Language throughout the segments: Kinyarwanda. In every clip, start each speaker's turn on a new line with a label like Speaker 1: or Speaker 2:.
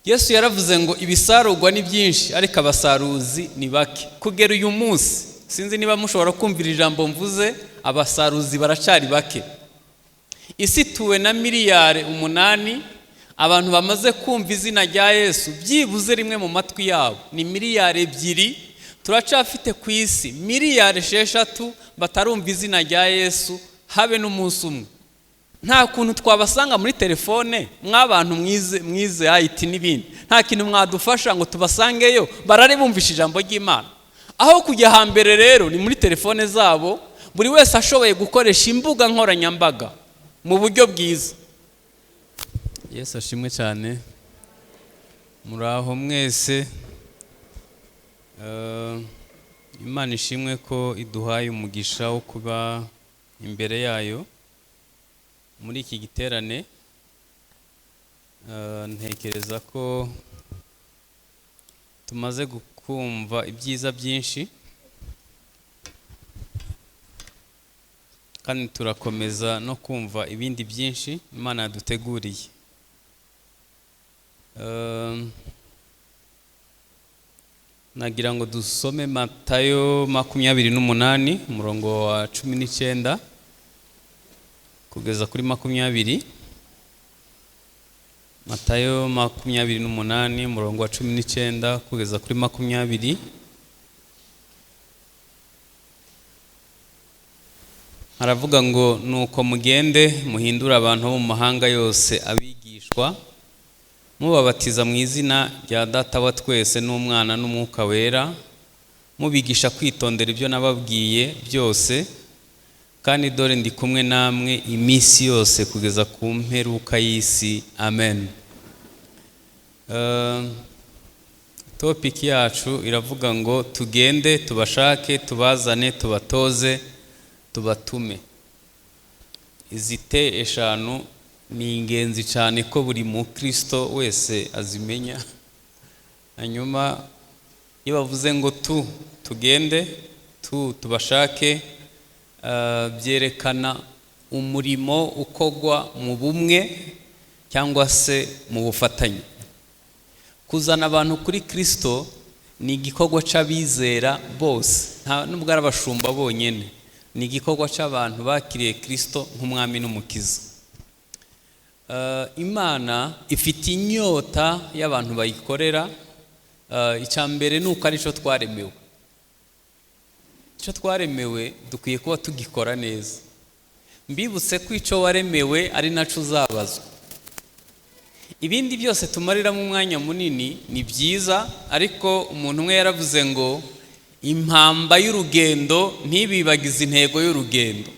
Speaker 1: Yesu yaravuze ngo ibisarurwa ni byinshi ariko abasaruzi ni bake. Kugera uyu munsi sinzi niba mushobora kumvira ijambo mvuze, abasaruzi baracari bake. Isi ituwe na miliyari 8, abantu bamaze kumva izina rya Yesu byibuze rimwe mu matwi yabo ni miliyari 2. Turacafite ku isi miliyari 6 batarumva izina rya Yesu habe n'umunsi umwe. Nta kuntu twabasanga muri telefone, mw'abantu mwize mwize IT n'ibindi, nta kintu mwadufasha ngo tubasangeyo barare bumvishe ijambo ry'Imana? Aho kujya hambere rero ni muri telefone zabo, buri wese ashoboye gukoresha imbuga nkoranyambaga mu buryo bwiza. Yesu ashimwe cyane. Muraho mwese. Imana ishimwe ko iduhaye umugisha wo kuba imbere yayo muri iki giterane. Ntekereza ko tumaze kumva ibyiza byinshi kandi turakomeza no kumva ibindi byinshi Imana yaduteguriye. Nagira ngo dusome Matayo 28 umurongo wa 19 kugeza kuri 20. Matayo 28 umurongo wa 19 kugeza kuri 20. Haravuga ngo nuko mugende muhindure abantu bo mu mahanga yose abigishwa, mubabatiza mu izina rya Data wa twese n'Umwana n'Umwuka Wera, mubigisha kwitondera ibyo nababwiye byose, kandi dore ndi kumwe namwe iminsi yose kugeza ku mperuka y'isi. Amen. Topic yacu iravuga ngo tugende tubashake, tubazane, tubatoze, tubatume. Izi te 5 ni ingenzi cyane ko buri mukristo wese azimenya. Hanyuma iyo bavuze ngo tugende, tubashake, byerekana umurimo ukogwa mu bumwe cyangwa se mu bufatanye. Kuzana abantu kuri Kristo ni igikorwa c'abizera bose, nta nubwo ari abashumba bonyene, ni igikorwa c'abantu bakiriye Kristo nk'umwami n'umukiza. Imana ifite inyota y'abantu bayikorera. Icya mbere ni uko arico twaremewe. Icyo twaremewe dukwiye kuba tugikora neza. Mbibutse ko icyo waremewe ari naco uzabazwa. Ibindi byose tumariramo umwanya munini ni byiza, ariko umuntu umwe yaravuze ngo impamba y'urugendo ntibibagize intego y'urugendo.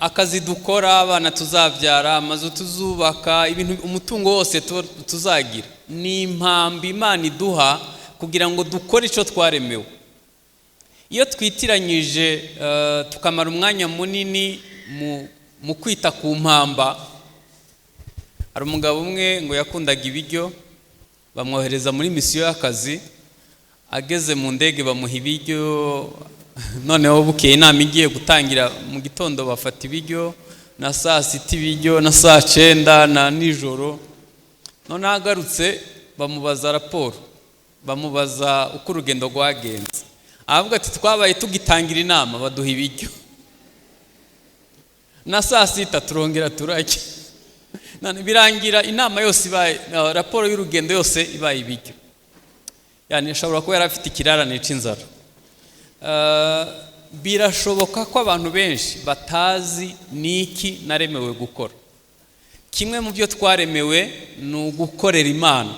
Speaker 1: Akazi dukora, abana tuzabyara, amazu tuzubaka, ibintu, umutungo wose tuzagira, ni impamba Imana iduha kugira ngo dukore icyo twaremewe. Iyo twitiranyije, tukamara umwanya munini mu kwita ku mpamba. Hari umugabo umwe ngo yakundaga ibiryo, bamwohereza muri misiyo y'akazi, ageze mu ndege bamuha ibiryo. Noneho bukeye inama igiye gutangira mu gitondo bafata ibiryo, na saa sita ibiryo, na saa 9 na nijoro. Noneho agarutse bamubaza raporo, bamubaza uko urugendo rwagenze, aravuga ati twabaye tugitangira inama baduha ibiryo, na saa sita turongera turarya. None birangira inama yose ibaye, raporo y'urugendo yose ibaye ibiryo. Yani ashobora kuba yari afite ikirarane c'inzara. Birashoboka ko abantu benshi batazi niki naremewe gukora. Kimwe mu byo twaremewe ni ugukorera Imana.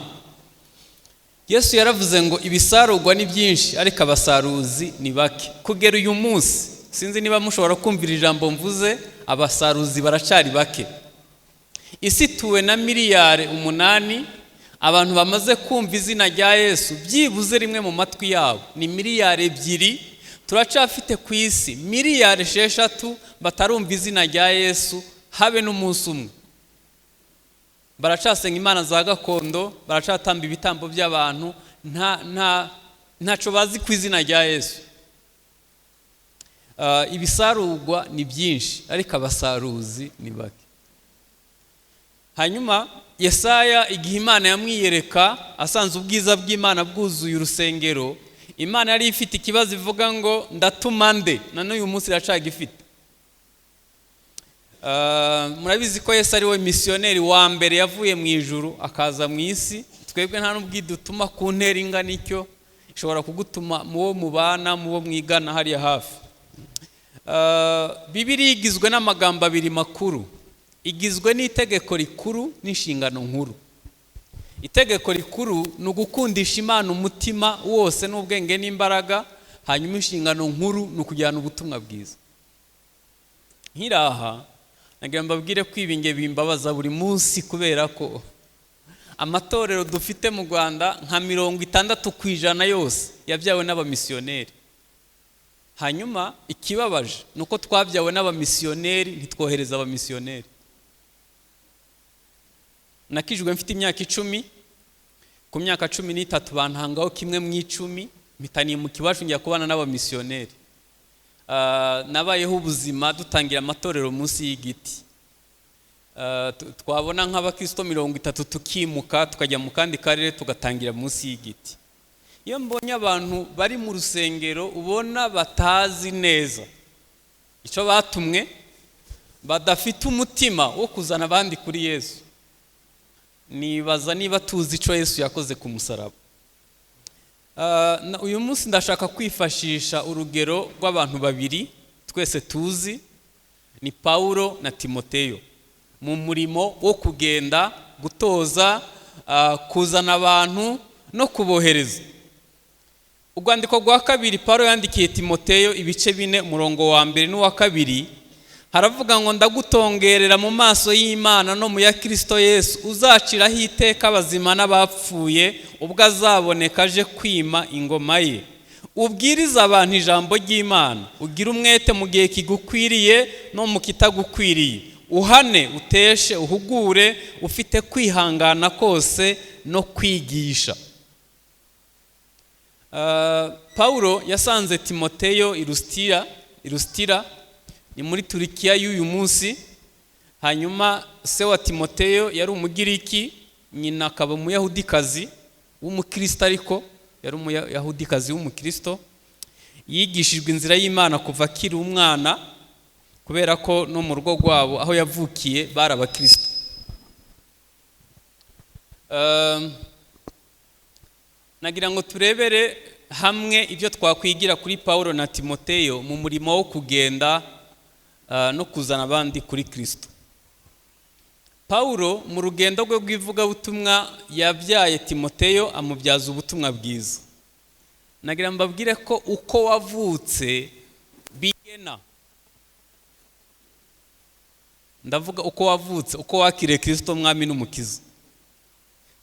Speaker 1: Yesu yaravuze ngo ibisarurwa ni byinshi ariko abasaruzi ni bake. Kugera uyu munsi sinzi niba mushobora kumvira ijambo mvuze, abasaruzi baracari bake. Isi ituwe na miliyari 8, abantu bamaze kumva izina rya Yesu byibuze rimwe mu matwi yabo ni miliyari 2. Turacafite ku isi miliyari 6 batarumva izina rya Yesu habe n'umunsi umwe. Baracasenga imana za gakondo, baracatamba ibitambo by'abantu, ntaco bazi ku izina rya Yesu. Ibisarurwa ni byinshi ariko abasaruzi ni bake. Hanyuma Yesaya, igihe Imana yamwiyereka asanze ubwiza bw'Imana bwuzuye urusengero, Imana yari ifite ikibazo ivuga ngo: "Ndatuma nde?" Na n'uyu munsi iracagifite. Murabizi ko Yesu ari we misiyoneri wa mbere yavuye mu ijuru akaza mu isi. Twebwe nta n'ubwo idutuma ku ntera ingana icyo, ishobora kugutuma mu bo mubana, mu bo mwigana hariya hafi. Bibiliya igizwe n'amagambo abiri makuru: igizwe n'itegeko rikuru n'inshingano nkuru. Itegeko rikuru ni ugukundisha Imana umutima wose n'ubwenge n'imbaraga, hanyuma inshingano nkuru ni ukujyana ubutumwa bwiza. Nkiraha nagira mbabwire ko ibi nge bimbabaza buri munsi, kubera ko amatorero dufite mu Rwanda nka 60% yose yabyawe n'abamisiyoneri. Hanyuma ikibabaje ni uko twabyawe n'abamisiyoneri, ntitwohereza abamisiyoneri. Nakijwe mfite imyaka 10. Ku myaka 13 bantangaho kimwe mu icumi, mpita nimuka iwacu njya kubana n'abamisiyoneri. Nabayeho ubuzima dutangira amatorero munsi y'igiti. Twabona nk'abakristo 30 tukimuka tukajya mu kandi karere, tugatangira munsi y'igiti. Iyo mbonye abantu bari mu rusengero ubona batazi neza icyo batumwe, badafite umutima wo kuzana abandi kuri Yesu, nibaza niba tuzi icyo Yesu yakoze ku musaraba. Uyu munsi ndashaka kwifashisha urugero rw'abantu babiri twese tuzi, ni Pawulo na Timoteyo, mu murimo wo kugenda gutoza, kuzana abantu no kubohereza. Urwandiko rwa kabiri Pawulo yandikiye Timoteyo, ibice 4, umurongo wa mbere n'uwa kabiri, haravuga ngo: "Ndagutongerera mu maso y'Imana no mu ya Kirisito Yesu uzaciraho iteka abazima n'abapfuye ubwo azaboneka aje kwima ingoma ye. Ubwirize abantu ijambo ry'Imana, ugire umwete mu gihe kigukwiriye no mu kitagukwiriye, uhane, uteshe, uhugure ufite kwihangana kose no kwigisha." Pawulo yasanze Timoteyo i Lusitira. I Lusitira ni muri Turikiya y'uyu munsi. Hanyuma se wa Timoteyo yari Umugiriki, nyina akaba Umuyahudikazi w'umukristo, ariko yari Umuyahudikazi w'umukristo. Yigishijwe inzira y'Imana kuva akiri umwana, kubera ko no mu rugo rwabo aho yavukiye bari abakristo. Nagira ngo turebere hamwe ibyo twakwigira kuri Pawulo na Timoteyo mu murimo wo kugenda no kuzana abandi kuri Kristo. Pawulo mu rugendo rwe rw'ivugabutumwa yabyaye Timoteyo, amubyaza ubutumwa bwiza. Nagira mbabwire ko uko wavutse bigena, ndavuga uko wavutse, uko wakiriye Kristo Mwami n'Umukiza,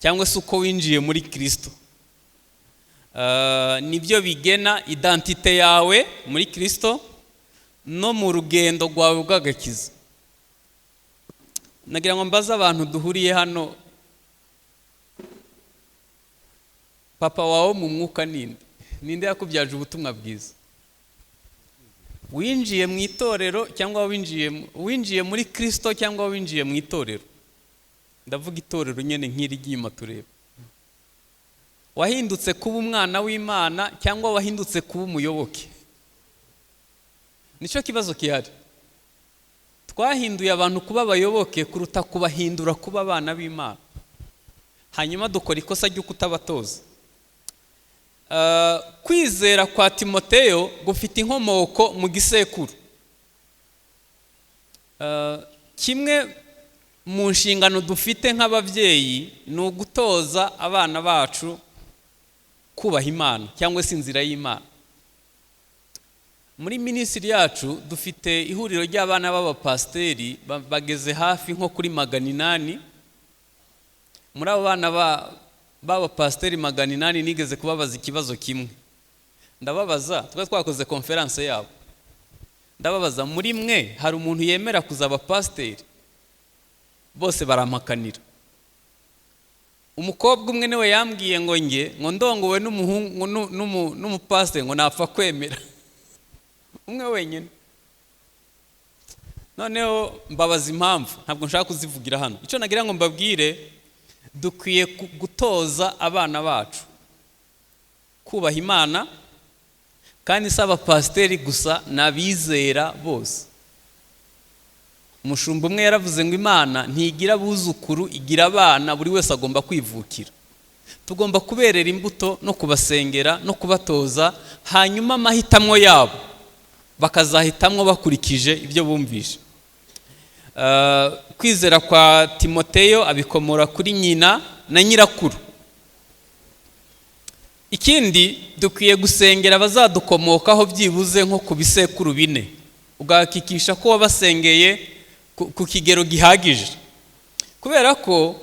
Speaker 1: cyangwa se uko winjiye muri Kristo, nibyo bigena identité yawe muri Kristo no mu rugendo rwawe rw'agakiza. Nagira ngo mbaze abantu duhuriye hano: papa wawe mu mwuka ninde? Ninde yakubyaje ubutumwa bwiza? Winjiye mu itorero cyangwa winjiye muri Kristo cyangwa winjiye mu itorero? Ndavuga itorero nyine nk'iri ry'inyuma tureba. Wahindutse kuba umwana w'Imana cyangwa wahindutse kuba umuyoboke? Nicyo kibazo gihari. Twahinduye abantu kuba abayoboke kuruta kubahindura kuba abana b'Imana, hanyuma dukora ikosa ryo kutabatoza. Kwizera kwa Timoteyo gufite inkomoko mu gisekuru. Kimwe mu nshingano dufite nk'ababyeyi ni ugutoza abana bacu kubaha Imana cyangwa se inzira y'Imana. Muri ministry yacu dufite ihuriro ry'abana b'abapasiteri bageze hafi nko kuri 800. Muri abo bana b'abapasiteri 800 nigeze kubabaza ikibazo kimwe. Ndababaza, twari twakoze conférence yabo, ndababaza: "Muri mwe hari umuntu yemera kuzaba pasiteri?" Bose barampakanira. Umukobwa umwe niwe yambwiye ngo: "Nge ngo ndongowe n'umuhungu n'umupasiteri ngo napfa kwemera." Umwe wenyine. Noneho mbabaza impamvu, ntabwo nshaka kuzivugira hano. Icyo nagira ngo mbabwire Dukwiye gutoza abana bacu kubaha Imana, kandi si abapasiteri gusa, n'abizera bose. Umushumba umwe yaravuze ngo Imana ntigira abuzukuru, igira abana, buri wese agomba kwivukira. Tugomba kuberera imbuto no kubasengera no kubatoza, hanyuma amahitamo yabo bakazahitamwo bakurikije ibyo bumvishe. Kwizera kwa Timoteyo abikomora kuri nyina na nyirakuru. Ikindi, dukwiye gusengera abazadukomokaho byibuze nko ku bisekuru 4, ugahakikisha ko wabasengeye ku kigero gihagije, kubera ko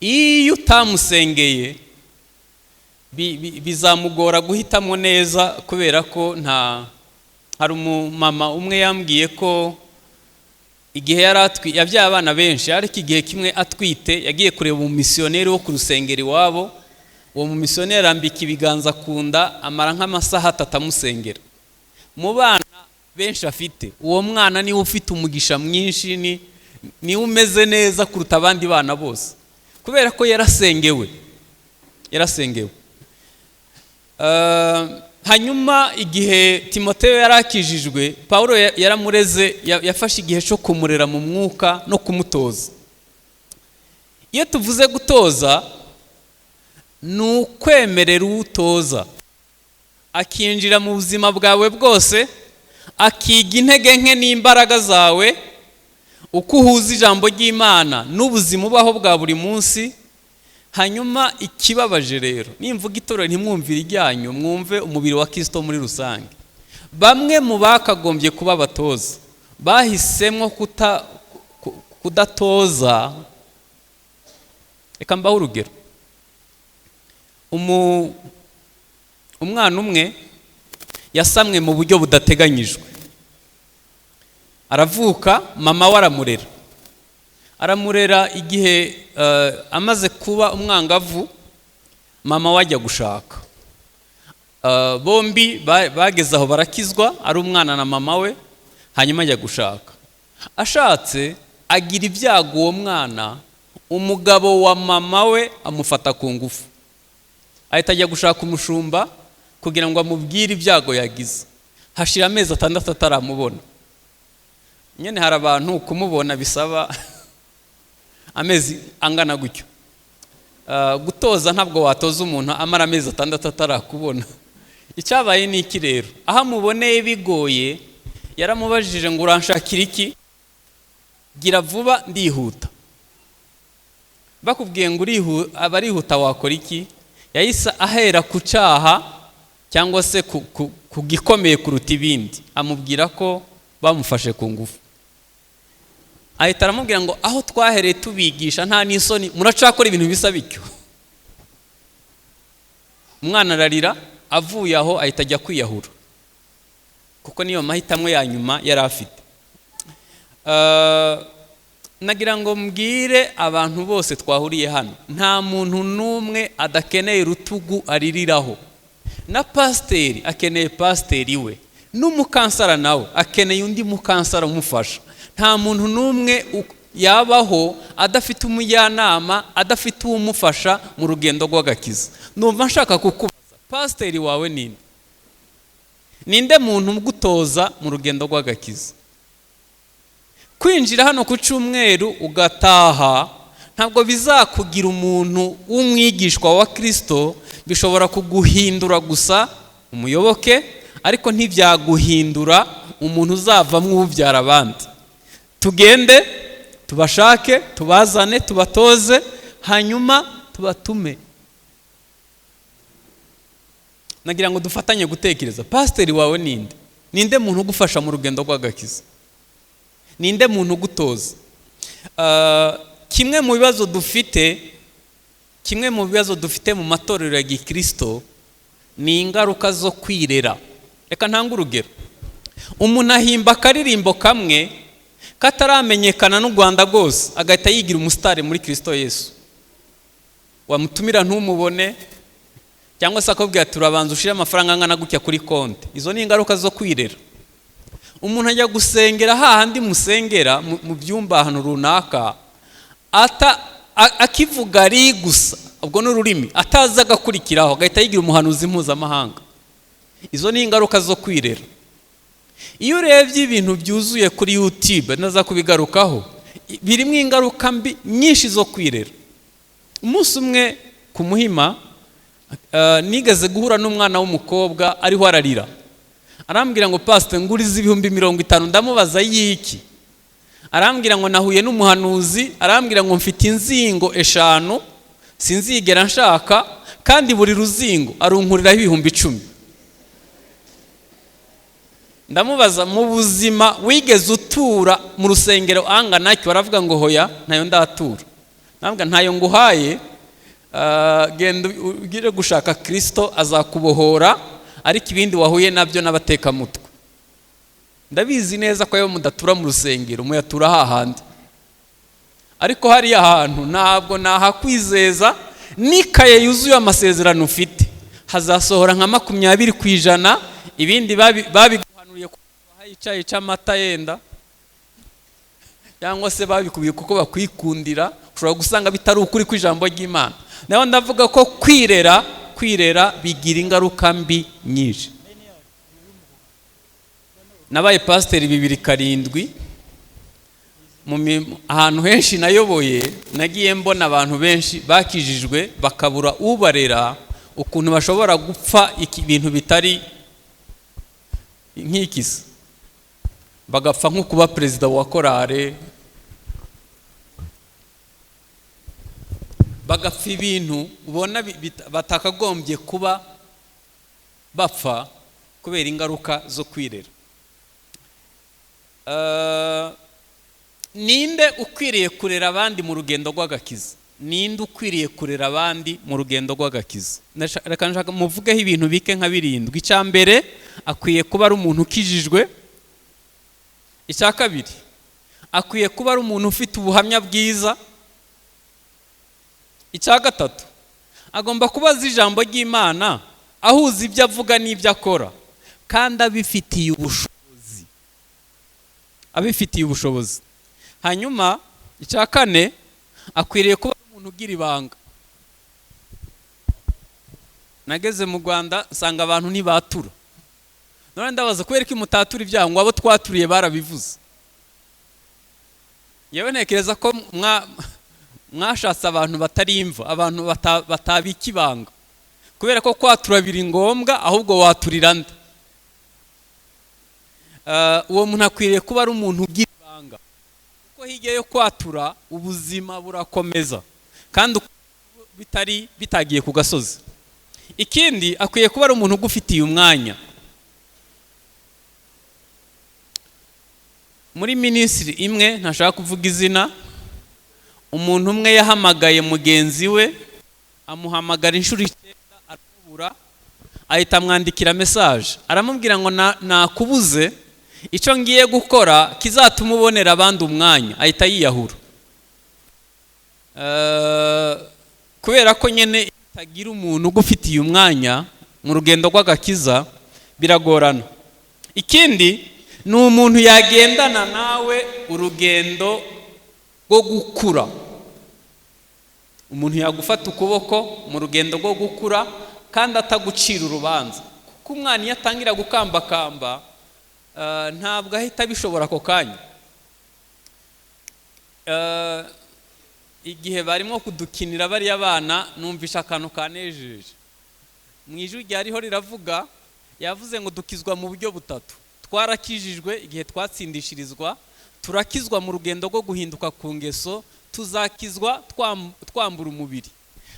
Speaker 1: iyo utamusengeye bizamugora guhitamo neza, kubera ko nta hari umumama umwe yambwiye ko igihe yari yabyaye abana benshi, ariko igihe kimwe atwite yagiye kureba umumisiyoneri wo ku rusengero iwabo. Uwo mumisiyoneri arambika ibiganza ku nda, amara nk'amasaha 3 amusengera. Mu bana benshi afite, uwo mwana niwe ufite umugisha mwinshi, niwe umeze neza kuruta abandi bana bose, kubera ko yarasengewe, yarasengewe. Hanyuma igihe Timoteyo yarakijijwe, Pawulo yaramureze, yafashe igihe cyo kumurera mu mwuka no kumutoza. Iyo tuvuze gutoza, ni ukwemerera uwutoza akinjira mu buzima bwawe bwose, akiga intege nke n'imbaraga zawe, uko uhuza ijambo ry'Imana n'ubuzima ubaho bwa buri munsi. Hanyuma ikibabaje rero, nimvuga itorero ntimwumvire ijyanyu, mwumve umubiri wa Kristo muri rusange. Bamwe mu bakagombye kuba abatoza bahisemo kudatoza. Reka mbahe urugero. Umwana umwe yasamwe mu buryo budateganyijwe, aravuka, mama we aramurera, aramurera. Igihe amaze kuba umwangavu, mama we ajya gushaka. Bombi bageze aho barakizwa, ari umwana na mama we. Hanyuma ajya gushaka, ashatse agira ibyago, uwo mwana umugabo wa mama we amufata ku ngufu. Ahita ajya gushaka umushumba kugira ngo amubwire ibyago yagize. Hashira amezi 6 ataramubona. Nyine hari abantu kumubona bisaba amezi angana gutyo. Gutoza, ntabwo watoza umuntu amara amezi 6 atarakubona. Icyabaye ni iki rero? Aho amuboneye bigoye, yaramubajije ngo uranshakira iki? Gira vuba, ndihuta. Bakubwiye ngo abarihuta, wakora iki? Yahise ahera ku cyaha cyangwa se ku gikomeye kuruta ibindi, amubwira ko bamufashe ku ngufu. Ahita aramubwira ngo aho twahereye tubigisha, nta n'isoni muracakora ibintu bisa bityo? Umwana ararira, avuye aho ahita ajya kwiyahura, kuko niyo mahitamo ya nyuma yari afite. Nagira ngo mbwire abantu bose twahuriye hano, nta muntu n'umwe adakeneye urutugu aririraho. Na pasiteri akeneye pasiteri we, n'umukansara nawe akeneye undi mukansara umufasha. Nta muntu n'umwe yabaho adafite umujyanama, adafite uwumufasha mu rugendo rw'agakiza. Numva nshaka kukubaza, pasiteri wawe ninde? Ninde muntu ugutoza mu rugendo rw'agakiza? Kwinjira hano ku cyumweru ugataha ntabwo bizakugira umuntu w'umwigishwa wa Kristo. Bishobora kuguhindura gusa umuyoboke, ariko ntibyaguhindura umuntu uzavamo ubyara abandi. Tugende tubashake, tubazane, tubatoze, hanyuma tubatume. Nagira ngo dufatanye gutekereza, pasiteri wawe ninde? Ninde muntu ugufasha mu rugendo rw'agakiza? Ninde muntu ugutoza? Kimwe mu bibazo dufite mu matorero ya gikristo ni ingaruka zo kwirera. Reka ntange urugero. Umuntu ahimba akaririmbo kamwe kataramenyekana n'u Rwanda rwose, agahita yigira umusitari muri Kristo Yesu. Wamutumira ntumubone, cyangwa se akabwira ati urabanza ushire amafaranga angana gutya kuri konti. Izo ni ingaruka zo kwirera. Umuntu ajya gusengera hahandi musengera mu byumba ahantu runaka. Akivuga ari gusa, ubwo ni ururimi, atazi agakurikiraho, agahita yigira umuhanuzi mpuzamahanga. Izo ni ingaruka zo kwirera. Iyo urebye ibintu byuzuye kuri YouTube, naza kubigarukaho, birimo ingaruka mbi nyinshi zo kwirera. Umunsi umwe ku Muhima nigeze guhura n'umwana w'umukobwa, ariho ararira, arambwira ngo: "Pasite, ngurize 50,000." Ndamubaza y'iki? Arambwira ngo: "Nahuye n'umuhanuzi, arambwira ngo mfite inzingo 5 sinzigera nshaka, kandi buri ruzingo arunkuriraho 10,000." Ndamubaza: "Mu buzima wigeze utura mu rusengero angana cyo?" Baravuga ngo: "Hoya, ntayo ndatura." Ntabwo ntayo nguhaye, genda ugire gushaka Kirisito azakubohora, ariko ibindi wahuye nabyo n'abatekamutwe. Ndabizi neza ko ayo mudatura mu rusengero muyatura hahandi, ariko hariya hantu ntabwo nahakwizeza. N'ikaye yuzuye amasezerano ufite, hazasohora nka 20%, ibindi babiguhanuriye icyayi cy'amata yenda, cyangwa se babikubiye kuko bakwikundira. Ushobora gusanga bitari ukuri kw'ijambo ry'Imana. Naho ndavuga ko kwirera bigira ingaruka mbi nyinshi. Nabaye pasiteri 2007. Ahantu henshi nayoboye, nagiye mbona abantu benshi bakijijwe bakabura ubarera, ukuntu bashobora gupfa ibintu bitari nk'ikisa, bagapfa nko kuba perezida wa korale, bagapfa ibintu ubona batakagombye kuba bapfa, kubera ingaruka zo kwirera. Ninde ukwiriye kurera abandi mu rugendo rw'agakiza? Ninde ukwiriye kurera abandi mu rugendo rw'agakiza? Reka nshaka muvugeho ibintu bike nka birindwi. Icya mbere, akwiye kuba ari umuntu ukijijwe. Icya kabiri, akwiye kuba ari umuntu ufite ubuhamya bwiza. Icya gatatu, agomba kuba azi ijambo ry'Imana, ahuza ibyo avuga n'ibyo akora, kandi abifitiye ubushobozi, abifitiye ubushobozi. Hanyuma icya kane, akwiriye kuba umuntu ugira ibanga. Nageze mu Rwanda nsanga abantu ntibatura. None ndabaza: "Kubera ko mutatura ibyaha?" Ngo: "Abo twaturiye barabivuze." Yewe, ntekereza ko mwashatse abantu batari imva, abantu batabika ibanga, kubera ko kwatura biri ngombwa. Ahubwo waturira nde? Uwo muntu akwiriye kuba ari umuntu ugira ibanga, kuko hirya yo kwatura ubuzima burakomeza, kandi bitari bitagiye ku gasozi. Ikindi, akwiye kuba ari umuntu ugufitiye umwanya. Muri minisitiri imwe, ntashaka kuvuga izina, umuntu umwe yahamagaye mugenzi we, amuhamagara inshuro 9 aramubura, ahita amwandikira message, aramubwira ngo: "Nakubuze, icyo ngiye gukora kizatuma ubonera abandi umwanya." Ahita yiyahura. Kubera ko nyine utagira umuntu ugufitiye umwanya mu rugendo rw'agakiza, biragorana. Ikindi ni umuntu yagendana nawe urugendo rwo gukura, umuntu yagufata ukuboko mu rugendo rwo gukura kandi atagucira urubanza, kuko umwana iyo atangira gukambakamba ntabwo ahita abishobora ako kanya. Igihe barimo kudukinira bariya bana, numvisha akantu kanejeje mu ijwi ryariho riravuga. Yavuze ngo dukizwa mu buryo butatu: twarakijijwe igihe twatsindishirizwa, turakizwa mu rugendo rwo guhinduka ku ngeso, tuzakizwa twambura umubiri.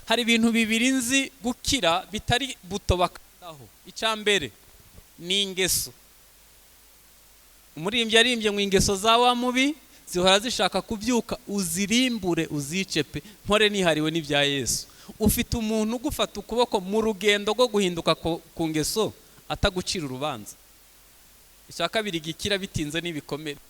Speaker 1: Hari ibintu bibiri nzi gukira bitari buto bakandaho. Icya mbere ni ingeso. Umuririmbyi yaririmbye ngo: "Ingeso za wa mubi zihora zishaka kubyuka, uzirimbure uzice pe, mpore nihariwe n'ibya Yesu." Ufite umuntu ugufata ukuboko mu rugendo rwo guhinduka ku ngeso, atagucira urubanza? Icya kabiri gikira bitinze n'ibikomere.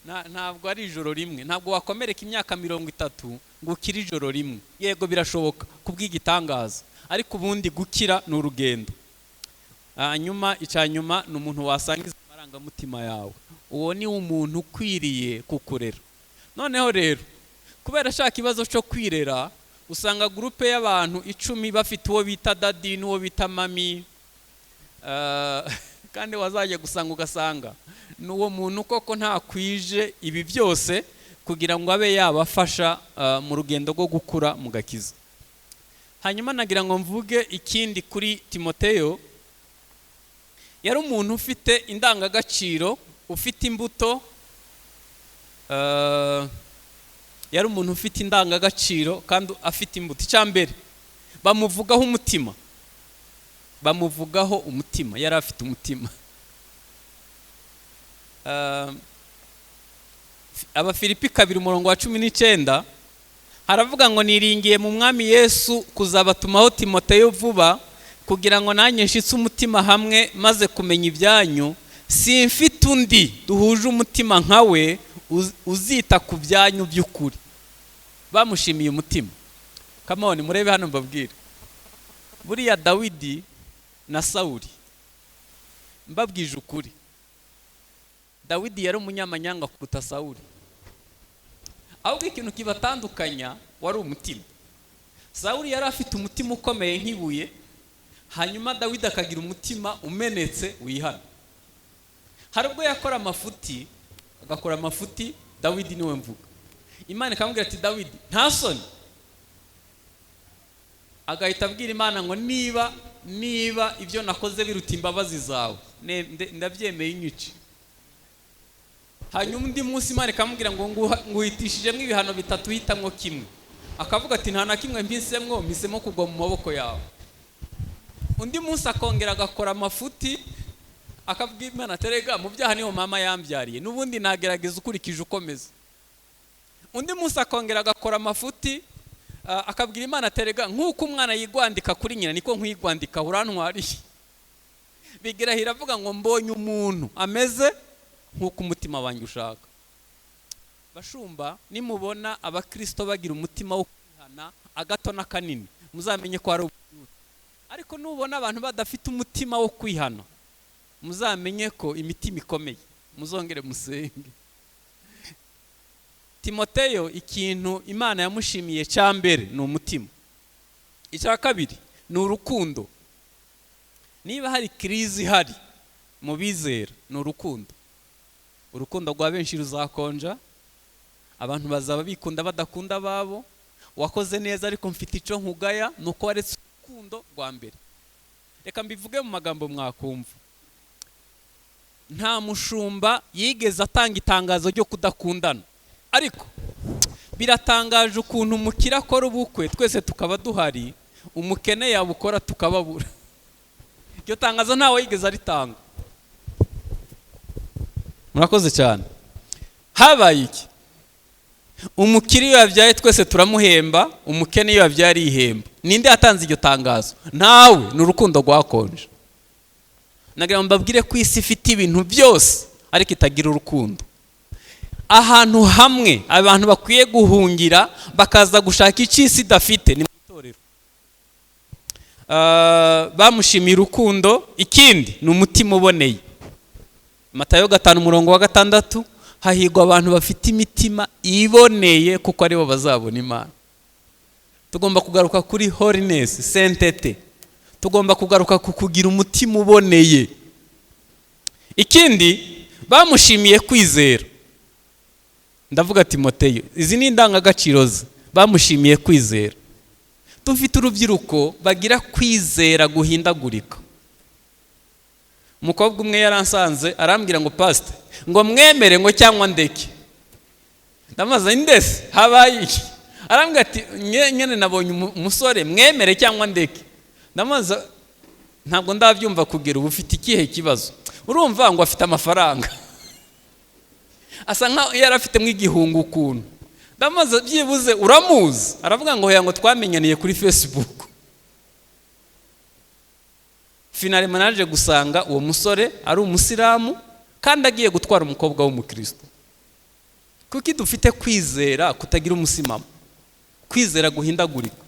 Speaker 1: Ntabwo ari ijoro rimwe. Ntabwo wakomereka imyaka 30 ngo ukire ijoro rimwe. Yego, birashoboka kubw'igitangaza, ariko ubundi gukira ni urugendo. Hanyuma icya nyuma ni umuntu wasangiza amarangamutima yawe. Uwo ni umuntu ukwiriye kukurera. Noneho rero, Kubera ashaka ikibazo cyo kwirera, usanga groupe y'abantu 10 bafite uwo bita daddy n'uwo bita mummy. Kandi wazajya gusanga ugasanga ni uwo muntu koko ntakwije ibi byose kugira ngo abe yabafasha mu rugendo rwo gukura mu gakiza. Hanyuma nagira ngo mvuge ikindi kuri Timoteyo. Yari umuntu ufite indangagaciro, ufite imbuto. Yari umuntu ufite indangagaciro kandi afite imbuto. Icya mbere, bamuvugaho umutima, bamuvugaho umutima. Yari afite umutima. Abafilipi 2 umurongo wa 19 haravuga ngo: "Niringiye mu Mwami Yesu kuzabatumaho Timoteyo vuba, kugira ngo nanjye nshitse umutima hamwe maze kumenya ibyanyu. Simfite undi duhuje umutima nka we uzita ku byanyu by'ukuri." Bamushimiye umutima. Come on, murebe hano mbabwire. Buriya Dawidi na Sawuli, mbabwije ukuri, Dawidi yari umunyamanyanga kuruta Sawuli. Ahubwo ikintu kibatandukanya wari umutima. Sawuli yari afite umutima ukomeye nk'ibuye, hanyuma Dawidi akagira umutima umenetse wihana. Hari ubwo yakora amafuti, agakora amafuti. Dawidi niwe mvuga. Imana ikamubwira ati: "Dawidi, nta soni?" Agahita abwira Imana ngo: Niba ibyo nakoze biruta imbabazi zawe, ndabyemeye, inyice." Hanyuma undi munsi Imana ikamubwira ngo: "Nguhitishijemo ibihano bitatu, hitamwo kimwe." Akavuga ati: "Nta na kimwe mpisemo, mpisemo kugwa mu maboko yawe." Undi munsi akongera agakora amafuti, akabwira Imana ati: "Erega mu byaha niho mama yambyariye, n'ubundi nagerageza ukurikije ukomeza." Undi munsi akongera agakora amafuti, akabwira Imana ati: "Erega nk'uko umwana yigwandika kuri nyina, niko nkwigwandika, urantwariye." Bigira avuga ngo: "Mbonye umuntu ameze nk'uko umutima wanjye ushaka." Bashumba, nimubona abakirisito bagira umutima wo kwihana agato n'akanini, muzamenye ko ari ububyutse. Ariko nubona abantu badafite umutima wo kwihana, muzamenye ko imitima ikomeye, muzongere musenge. Timoteyo, ikintu Imana yamushimiye cya mbere ni umutima. Icya kabiri ni urukundo. Niba hari crise ihari mu bizera, ni urukundo. Urukundo rwa benshi ruzakonja, abantu bazaba bikunda, badakunda ababo. Wakoze neza, ariko mfite icyo nkugaya, ni uko waretse urukundo rwa mbere. Reka mbivuge mu magambo mwakumva. Nta mushumba yigeze atanga itangazo ryo kudakundana, ariko biratangaje ukuntu umukire akora ubukwe twese tukaba duhari, umukene yabukora tukababura. Iryo tangazo ntawe yigeze aritanga. Murakoze cyane. Habaye iki? Umukire iyo yabyaye twese turamuhemba, umukene iyo yabyaye arihemba. Ninde yatanze iryo tangazo? Ntawe. Ni urukundo rwakonje. Nagira ngo mbabwire ko isi ifite ibintu byose ariko itagira urukundo. Ahantu hamwe abantu bakwiye guhungira bakaza gushaka icyo isi idafite ni mu itorero. Bamushimiye urukundo. Ikindi ni umutima uboneye. Matayo 5 umurongo wa 6: "Hahirwa abantu bafite imitima iboneye, kuko aribo bazabona Imana." Tugomba kugaruka kuri holiness, sainteté. Tugomba kugaruka ku kugira umutima uboneye. Ikindi, bamushimiye kwizera. Ndavuga Timoteyo, izi ni indangagaciro ze. Bamushimiye kwizera. Dufite urubyiruko bagira kwizera guhindagurika. Umukobwa umwe yaransanze, arambwira ngo: "Pasite," ngo, "mwemere," ngo, "cyangwa ndeke?" Ndamubaza: "Ndese habaye iki?" Arambwira ati: "Nyine nabonye umusore, mwemere cyangwa ndeke?" Ndamubaza: "Ntabwo ndabyumva kugera ubu, ufite ikihe kibazo?" Urumva ngo afite amafaranga, asa nkaho yari afitemo igihunga ukuntu. Ndamubaza: "Byibuze uramuzi?" Aravuga ngo: "Hoya," ngo, "twamenyaniye kuri Facebook." Finalement naje gusanga uwo musore ari umusilamu kandi agiye gutwara umukobwa w'umukristo. Kuki dufite kwizera kutagira umusimamo, kwizera guhindagurika?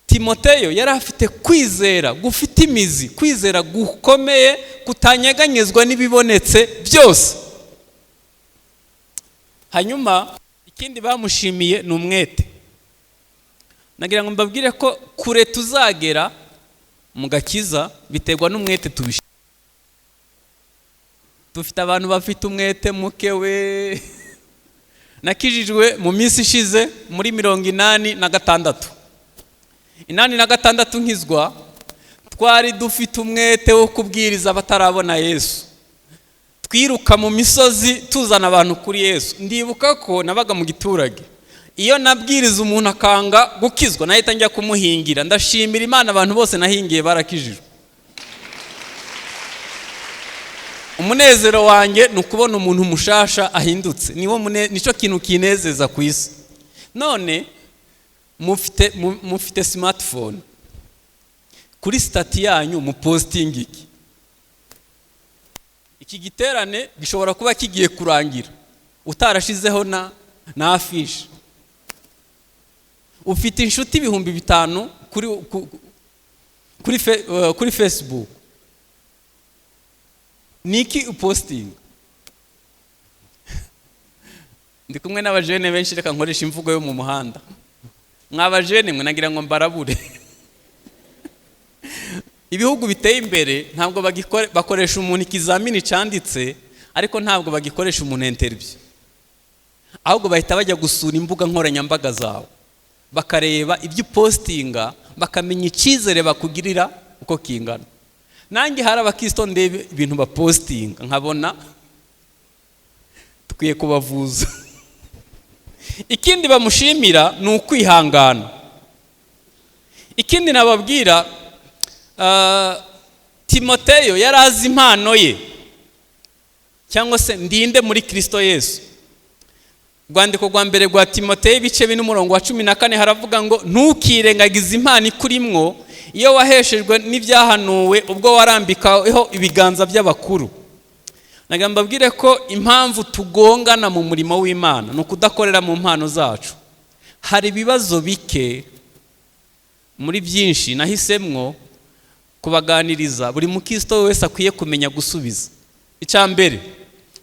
Speaker 1: Timoteyo yari afite kwizera gufite imizi, kwizera gukomeye kutanyeganyezwa n'ibibonetse byose. Hanyuma ikindi bamushimiye ni Ikindi bamushimiye ni umwete. Nagira ngo mbabwire ko kure tuzagera mu gakiza biterwa n'umwete tubishyira. Dufite abantu bafite umwete muke we. Nakijijwe mu minsi ishize muri 86, 86 nkizwa, twari dufite umwete wo kubwiriza abatarabona Yesu, twiruka mu misozi tuzana abantu kuri Yesu. Ndibuka ko nabaga mu giturage, iyo nabwiriza umuntu akanga gukizwa nahita njya kumuhingira. Ndashimira Imana, abantu bose nahingiye barakijijwe. Umunezero wanjye ni ukubona umuntu mushasha ahindutse, nicyo kintu kinezeza ku isi. None mufite smartphone, kuri status yanyu mupostinga iki? Iki giterane gishobora kuba kigiye kurangira utarashizeho na affiche. Ufite inshuti 5000 kuri Facebook, niki upostinga? Ndi kumwe n'abajene benshi, reka nkoresha imvugo yo mu muhanda. Mwabajene mwe, nagira ngo mbarabure. Ibihugu biteye imbere ntabwo bakoresha umuntu ikizamini cyanditse, ariko ntabwo bagikoresha umuntu interview, ahubwo bahita bajya gusura imbuga nkoranyambaga zawe, bakareba ibyo upostinga, bakamenya icyizere bakugirira uko kingana. Nanjye hari abakristo ndebe ibintu bapostinga nkabona dukwiye kubavuza. Ikindi bamushimira ni ukwihangana. Ikindi nababwira, Timoteyo yari azi impano ye, cyangwa se ndinde muri Kristo Yesu. Urwandiko rwa mbere rwa Timoteyo ibice 4 umurongo wa 14 haravuga ngo ntukirengagize impano ikurimwo iyo waheshejwe n'ibyahanuwe ubwo warambikaho ibiganza by'abakuru. Nagira mbabwire ko impamvu tugongana mu murimo w'Imana ni ukudakorera mu mpano zacu. Hari ibibazo bike muri byinshi nahisemwo kubaganiriza, buri mukristo wese akwiye kumenya gusubiza. Icya mbere,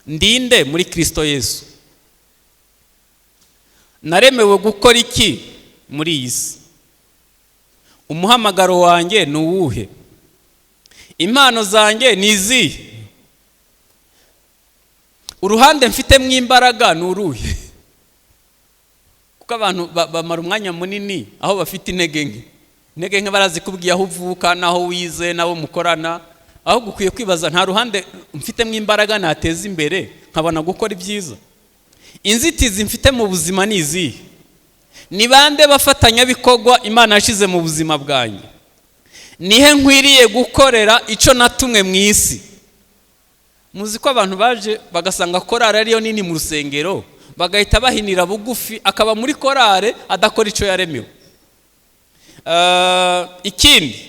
Speaker 1: ndinde muri Kristo Yesu. Naremewe gukora iki muri iyi si? Umuhamagaro wanjye ni uwuhe? Impano zanjye ni izihe? Uruhande mfitemo imbaraga ni uruhe? Kuko abantu bamara umwanya munini aho bafite intege nke. Intege nke barazikubwiye, aho uvuka n'aho wize n'abo mukorana. Ahubwo ukwiye kwibaza, nta ruhande mfitemo imbaraga nateza imbere nkabona gukora ibyiza? Inzitizi mfite mu buzima ni izihe? Ni bande bafatanyabikorwa Imana yashyize mu buzima bwanjye? Nihe nkwiriye gukorera icyo natumwe mu isi? Muzi ko abantu baje bagasanga korari ariyo nini mu rusengero, bagahita bahinira bugufi, akaba muri korari adakora icyo yaremewe. Ikindi,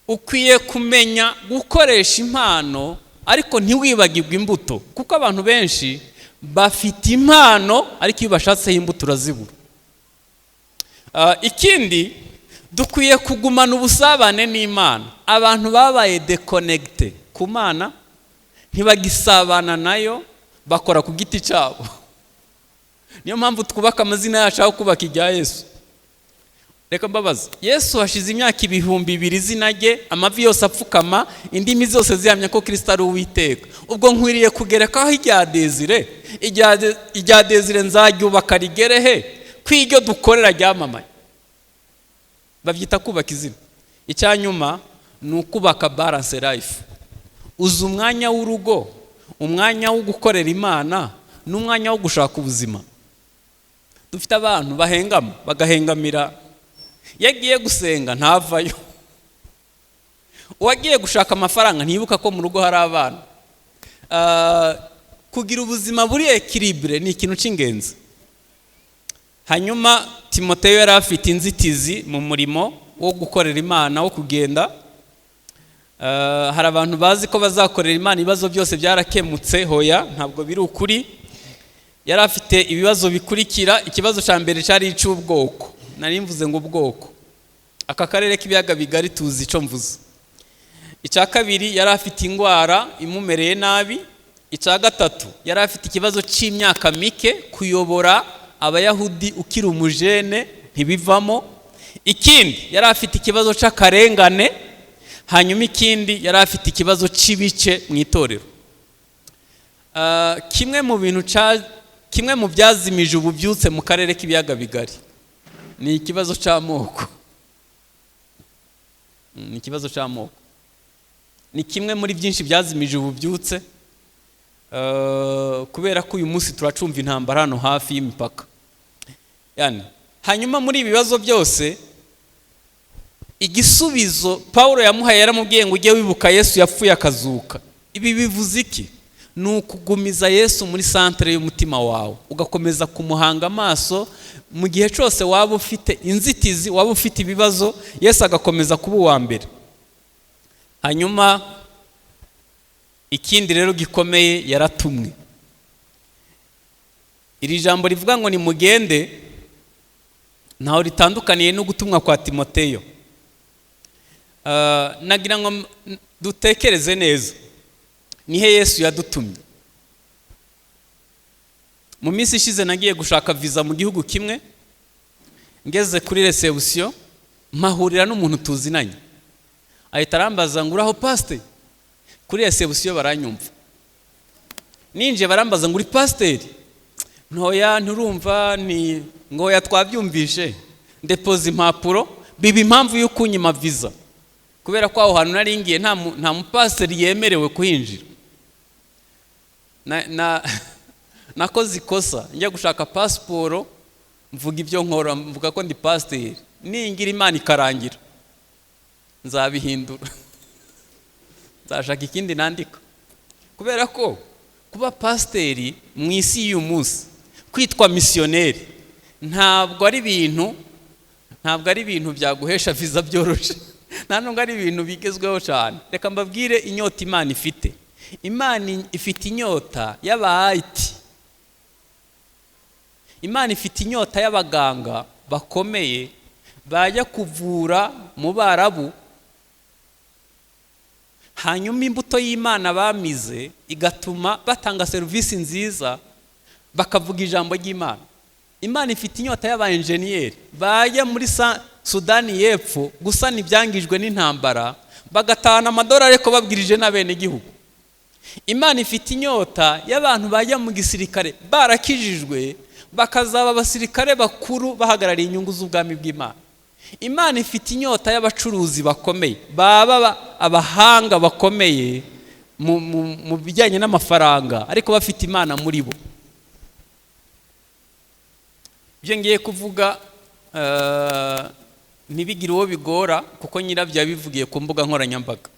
Speaker 1: ukwiye kumenya gukoresha impano, ariko ntiwibagirwe imbuto, kuko abantu benshi bafite impano ariko iyo bashatseho imbuto urazibura. Ikindi, dukwiye kugumana ubusabane n'Imana. Abantu babaye déconnectés ku Mana, ntibagisabana nayo, bakora ku giti cyabo. Niyo mpamvu twubaka amazina yacu aho kubaka irya Yesu. Reka mbabaza, Yesu hashize imyaka 2000 izina rye amavi yose apfukama, indimi zose zihamya ko Kirisito ari Uwiteka. Ubwo nkwiriye kugerekaho irya Desire? Irya Desire nzaryubaka rigere he ko iryo dukorera ryamamaye? Babyita kubaka izina. Icya nyuma ni ukubaka balance life. Uzi umwanya w'urugo, umwanya wo gukorera Imana n'umwanya wo gushaka ubuzima. Dufite abantu bahengama, bagahengamira. Iyo agiye gusenga ntavayo, uwagiye gushaka amafaranga ntibuka ko mu rugo hari abana. Kugira ubuzima buri équilibré ni ikintu cy'ingenzi. Hanyuma Timoteyo yari afite inzitizi mu murimo wo gukorera Imana, wo kugenda. Hari abantu bazi ko bazakorera Imana ibibazo byose byarakemutse. Hoya, ntabwo biri ukuri. Yari afite ibibazo bikurikira. Ikibazo cya mbere cyari icy'ubwoko. Nari mvuze ngo ubwoko, aka karere k'ibiyaga bigari tuzi icyo mvuze. Icya kabiri, yari afite indwara imumereye nabi. Icya gatatu, yari afite ikibazo cy'imyaka mike. Kuyobora Abayahudi ukiri umujene ntibivamo. Ikindi, yari afite ikibazo cy'akarengane. Hanyuma ikindi, yari afite ikibazo cy'ibice mu itorero. Kimwe mu bintu, kimwe mu byazimije ububyutse mu karere k'Ibiyaga Bigari ni ikibazo cy'amoko. Ni ikibazo cy'amoko, ni kimwe muri byinshi byazimije ububyutse, kubera ko uyu munsi turacumva intambara hano hafi y'imipaka. Yani, hanyuma muri ibi bibazo byose, igisubizo Paul yamuhaye, yaramubwiye ngo: "Ujye wibuka Yesu yapfuye akazuka." Ibi bivuze iki? Ni ukugumiza Yesu muri centre y'umutima wawe, ugakomeza kumuhanga amaso mu gihe cyose waba ufite inzitizi, waba ufite ibibazo, Yesu agakomeza kuba uwa mbere. Hanyuma ikindi rero gikomeye, yaratumwe. Iri jambo rivuga ngo "nimugende" ntaho ritandukaniye no gutumwa kwa Timoteyo. Nagira ngo dutekereze neza, nihe Yesu yadutumye? Mu minsi ishize nagiye gushaka viza mu gihugu kimwe. Ngeze kuri réception, mpahurira n'umuntu tuzinanye, ahita arambaza ngo: "Uraho, pasite?" Kuri réception baranyumva, ninjiye barambaza ngo: "Uri pasiteri?" Ntoya, nturumva ni ngo oya, twabyumvishe. Ndepoza impapuro, biba impamvu yo kunyima viza, kubera ko aho hantu nari ngiye nta mupasiteri yemerewe kuhinjira. Nakoze ikosa njya gushaka pasiporo, mvuga ibyo nkora, mvuga ko ndi pasiteri. Ningira Imana ikarangira, nzabihindura, nzashaka ikindi nandika, kubera ko kuba pasiteri mu isi y'uyu munsi, kwitwa misiyoneri, ntabwo ari ibintu byaguhesha viza byoroshye, nta nubwo ari ibintu bigezweho cyane. Reka mbabwire inyota Imana ifite. Imana ifite inyota y'aba IT, Imana ifite inyota y'abaganga bakomeye bajya kuvura mu Barabu, hanyuma imbuto y'Imana bamize igatuma batanga serivisi nziza, bakavuga ijambo ry'Imana. Imana ifite inyota y'aba enjeniyeri bajya muri Sudani y'Epfo gusana ibyangijwe n'intambara, bagatahana amadolari ariko babwirije n'abenegihugu. Imana ifite inyota y'abantu bajya mu gisirikare barakijijwe, bakazaba abasirikare bakuru bahagarariye inyungu z'ubwami bw'Imana. Imana ifite inyota y'abacuruzi bakomeye, baba abahanga bakomeye mu bijyanye n'amafaranga, ariko bafite Imana muri bo. Ibyo ngiye kuvuga ntibigire uwo bigora, kuko nyirabyo yabivugiye ku mbuga nkoranyambaga.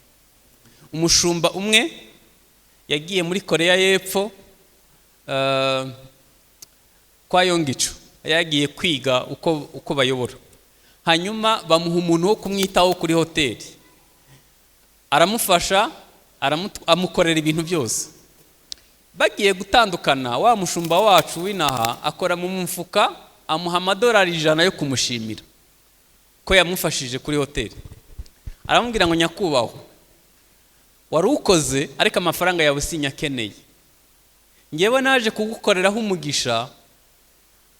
Speaker 1: Umushumba umwe yagiye muri Koreya y'Epfo kwa Yonggi Cho, yagiye kwiga uko bayobora. Hanyuma bamuha umuntu wo kumwitaho kuri hoteli, aramufasha, amukorera ibintu byose. Bagiye gutandukana, wa mushumba wacu w'inaha akora mu mufuka, amuha amadolari 100 yo kumushimira ko yamufashije kuri hoteli. Aramubwira ngo: "Nyakubahwa, wari ukoze, ariko amafaranga yawe sinyakeneye. Ngewe naje kugukoreraho umugisha,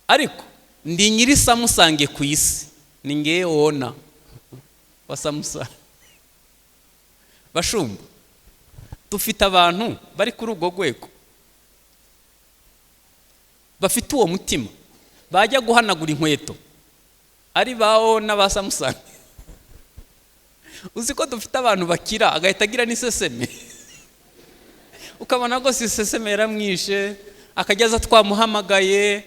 Speaker 1: ariko ndi nyiri Samsung ku isi, ni ngewe owner wa Samsung." Bashumba, dufite abantu bari kuri urwo rwego, bafite uwo mutima, bajya guhanagura inkweto ari ba owner ba Samsung? Uzi ko dufite abantu bakira agahita agira n'iseseme, ukabona rwose iseseme yaramwishe, akajya aza twamuhamagaye,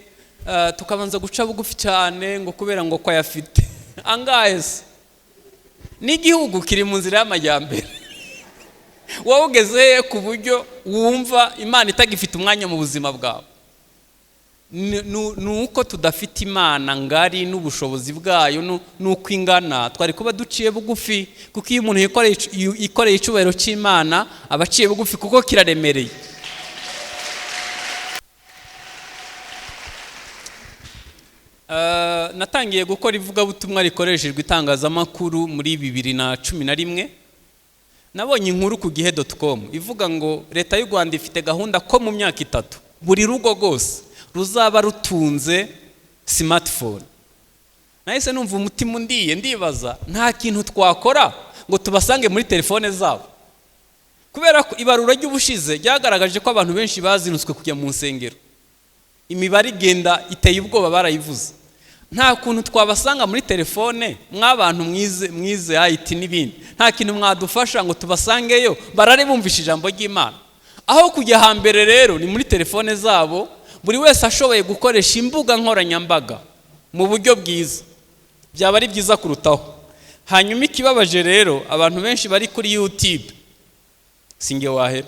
Speaker 1: tukabanza guca bugufi cyane ngo kubera ngo ko ayafite angahe se? N'igihugu kiri mu nzira y'amajyambere, wowe ugeze he ku buryo wumva Imana itagifite umwanya mu buzima bwawe? Ni uko tudafite Imana ngari n'ubushobozi bwayo n'uko ingana. Twari kuba duciye bugufi, kuko iyo umuntu yikoreye icyubahiro cy'Imana aba aciye bugufi, kuko kiraremereye. Natangiye gukora ivugabutumwa rikoreshejwe itangazamakuru muri 2011. Nabonye inkuru ku gihe.com ivuga ngo Leta y'u Rwanda ifite gahunda ko mu myaka 3 buri rugo rwose ruzaba rutunze smartphone. Nahise numva umutima undiye, ndibaza nta kintu twakora ngo tubasange muri telefone zabo, kubera ko ibarura ry'ubushize ryagaragaje ko abantu benshi bazinutswe kujya mu nsengero. Imibare igenda iteye ubwoba, barayivuze. Nta kuntu twabasanga muri telefone? Mw'abantu mwize IT n'ibindi, nta kintu mwadufasha ngo tubasangeyo barare bumvishe ijambo ry'Imana? Aho kujya hambere rero ni muri telefone zabo. Buri wese ashoboye gukoresha imbuga nkoranyambaga mu buryo bwiza, byaba ari byiza kurutaho. Hanyuma ikibabaje rero, abantu benshi bari kuri YouTube. Singe wahera.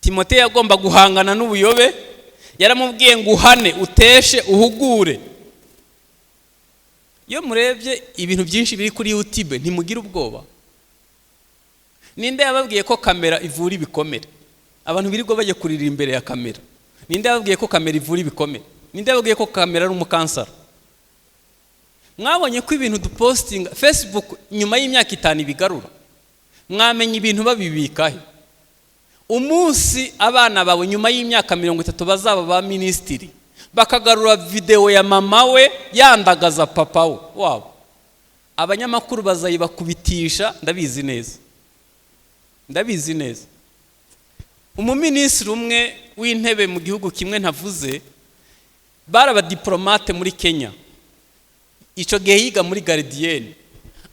Speaker 1: Timote yagomba guhangana n'ubuyobe, yaramubwiye ngo uhane, uteshe, uhugure. Iyo murebye ibintu byinshi biri kuri YouTube, ntimugire ubwoba? Ninde yababwiye ko kamera ivura ibikomere? Abantu birirwa bajya kurira imbere ya kamera. Ninde yababwiye ko kamera ivura ibikomere? Ninde yababwiye ko kamera ari umukansara? Mwabonye ko ibintu dupostinga Facebook nyuma y'imyaka 5 ibigarura? Mwamenya ibintu babibikahe? Umunsi abana bawe nyuma y'imyaka 30 bazaba ba minisitiri, bakagarura videwo ya mama we yandagaza papa we wabo, abanyamakuru bazayibakubitisha. Ndabizi neza, ndabizi neza. Umuminisitiri umwe w'intebe mu gihugu kimwe ntavuze, bari abadiporomate muri Kenya, icyo gihe yiga muri gardienne,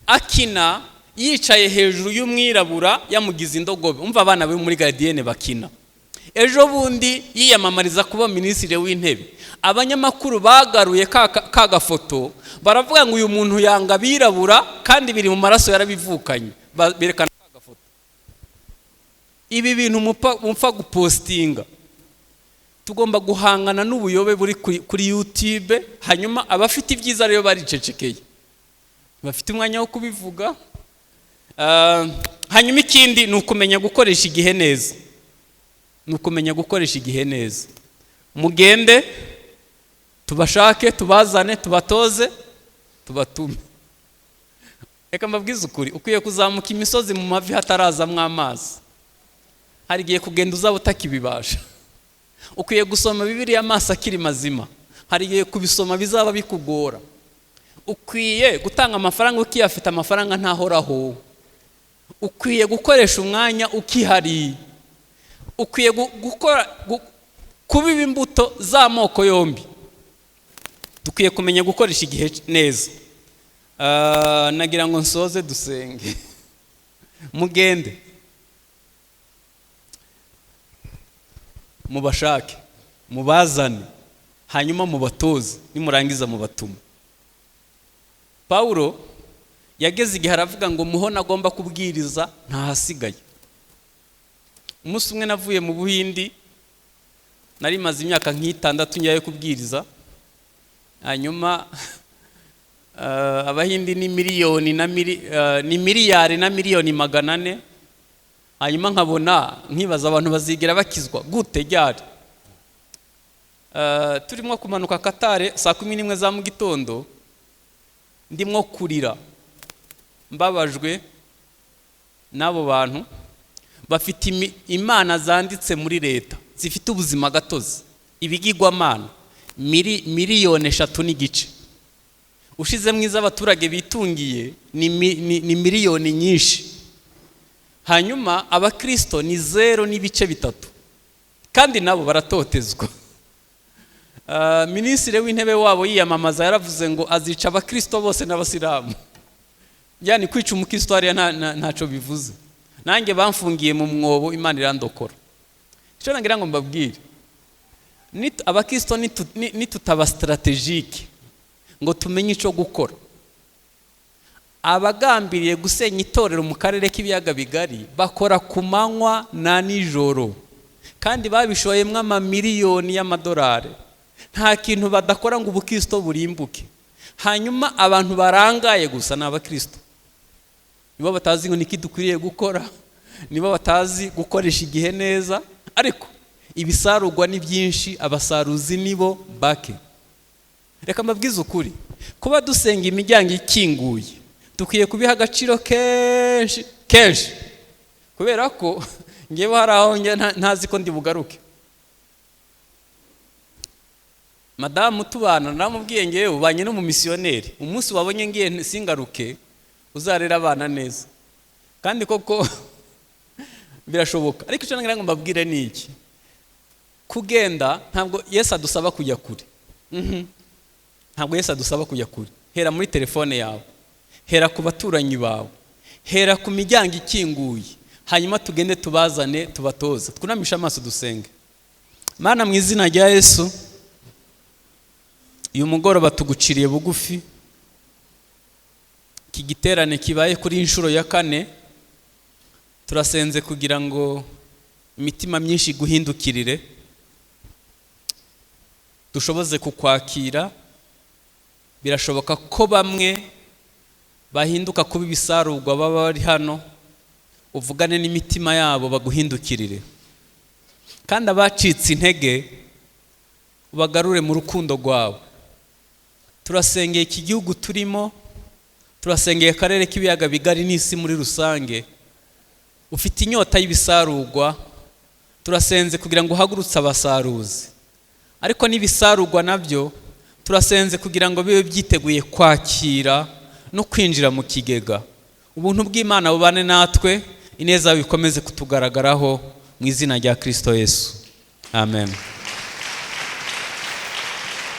Speaker 1: akina yicaye hejuru y'umwirabura yamugize indogobe. Umva, abana be muri gardienne bakina. Ejo bundi yiyamamariza kuba minisitiri w'intebe, abanyamakuru bagaruye ka gafoto, baravuga ngo uyu muntu yanga abirabura kandi biri mu maraso, yarabivukanye. Berekana ka gafoto. Ibi bintu mupfa gupostinga, tugomba guhangana n'ubuyobe buri kuri YouTube. Hanyuma abafite ibyiza rero baricecekeye, bafite umwanya wo kubivuga. Hanyuma ikindi ni ukumenya gukoresha igihe neza, ni ukumenya gukoresha igihe neza. Mugende tubashake, tubazane, tubatoze, tubatume. Reka mbabwize ukuri, ukwiye kuzamuka imisozi mu mavi hatarazamwo amazi. Hari igihe kugenda uzaba utakibibasha. Ukwiye gusoma Bibiliya amaso akiri mazima. Hari igihe kubisoma bizaba bikugora. Ukwiye gutanga amafaranga ukiyafite, amafaranga ntahoraho. Ukwiye gukoresha umwanya ukihariye. Ukwiye gukora kubiba imbuto z'amoko yombi. Dukwiye kumenya gukoresha igihe neza. Nagira ngo nsoze dusenge. Mugende mubashake, mubazane, hanyuma mubatoze, nimurangiza mubatume. Pawulo yageze igihe aravuga ngo muho agomba kubwiriza ntahasigaye. Umunsi umwe navuye mu Buhindi, nari maze imyaka nk'itandatu njyayo kubwiriza. Hanyuma Abahindi ni miliyoni na ni miliyari na miliyoni 400. Hanyuma nkabona nkibaza abantu bazigera bakizwa gute, ryari? Turimo kumanuka Katare saa 11 za mu gitondo, ndimo kurira mbabajwe n'abo bantu bafite imana zanditse muri leta zifite ubuzima gatozi, ibigirwamana 3.5 miliyoni. Ushize mwiza abaturage bitungiye ni miliyoni nyinshi. Hanyuma abakristo ni 0.3, kandi nabo baratotezwa. Minisitiri w'intebe wabo yiyamamaza yaravuze ngo azica abakristo bose n'abasilamu. Yani kwica umukristo hariya ntacyo bivuze. Nanjye bamfungiye mu mwobo, Imana irandokora. Icyo nagira ngo mbabwire, abakristo nitutaba stratégique ngo tumenye icyo gukora, abagambiriye gusenya itorero mu karere k'Ibiyaga Bigari bakora ku manywa na nijoro, kandi babishoyemo amamiliyoni y'amadolari. Nta kintu badakora ngo ubukristo burimbuke. Hanyuma abantu barangaye gusa ni abakristo, nibo batazi ngo niki dukwiriye gukora, nibo batazi gukoresha igihe neza. Ariko ibisarurwa ni byinshi, abasaruzi nibo bake. Reka mbabwize ukuri, kuba dusenga imiryango ikinguye, Dukwiye kubiha agaciro kenshi kenshi, kubera ko ngewe hari aho njya ntazi ko ndi bugaruke. Madamu tubana naramubwiye, ngewe ubanye n'umumisiyoneri, umunsi wabonye ngiye singaruke, uzarera abana neza. Kandi koko birashoboka. Ariko icyo ngira ngo mbabwire ni iki: kugenda, ntabwo Yesu adusaba kujya kure. Ntabwo Yesu adusaba kujya kure. Hera muri telefone yawe, hera ku baturanyi bawe, hera ku miryango ikinguye, hanyuma tugende tubazane, tubatoze. Twunamishe amaso dusenge. Mana, mu izina rya Yesu, uyu mugoroba tuguciriye bugufi. Iki giterane kibaye kuri inshuro ya kane, turasenze kugira ngo imitima myinshi iguhindukirire, dushoboze kukwakira. Birashoboka ko bamwe bahinduka kuba ibisarurwa baba bari hano, uvugane n'imitima yabo baguhindukirire, kandi abacitse intege ubagarure mu rukundo rwawe. Turasengeye iki gihugu turimo, turasengeye akarere k'Ibiyaga Bigari n'isi muri rusange. Ufite inyota y'ibisarurwa, turasenze kugira ngo uhagurutse abasaruzi. Ariko n'ibisarurwa nabyo turasenze kugira ngo bibe byiteguye kwakira no kwinjira mu kigega. Ubuntu bw'Imana bubane natwe, ineza bikomeze kutugaragaraho, mu izina rya Kirisito Yesu, amen.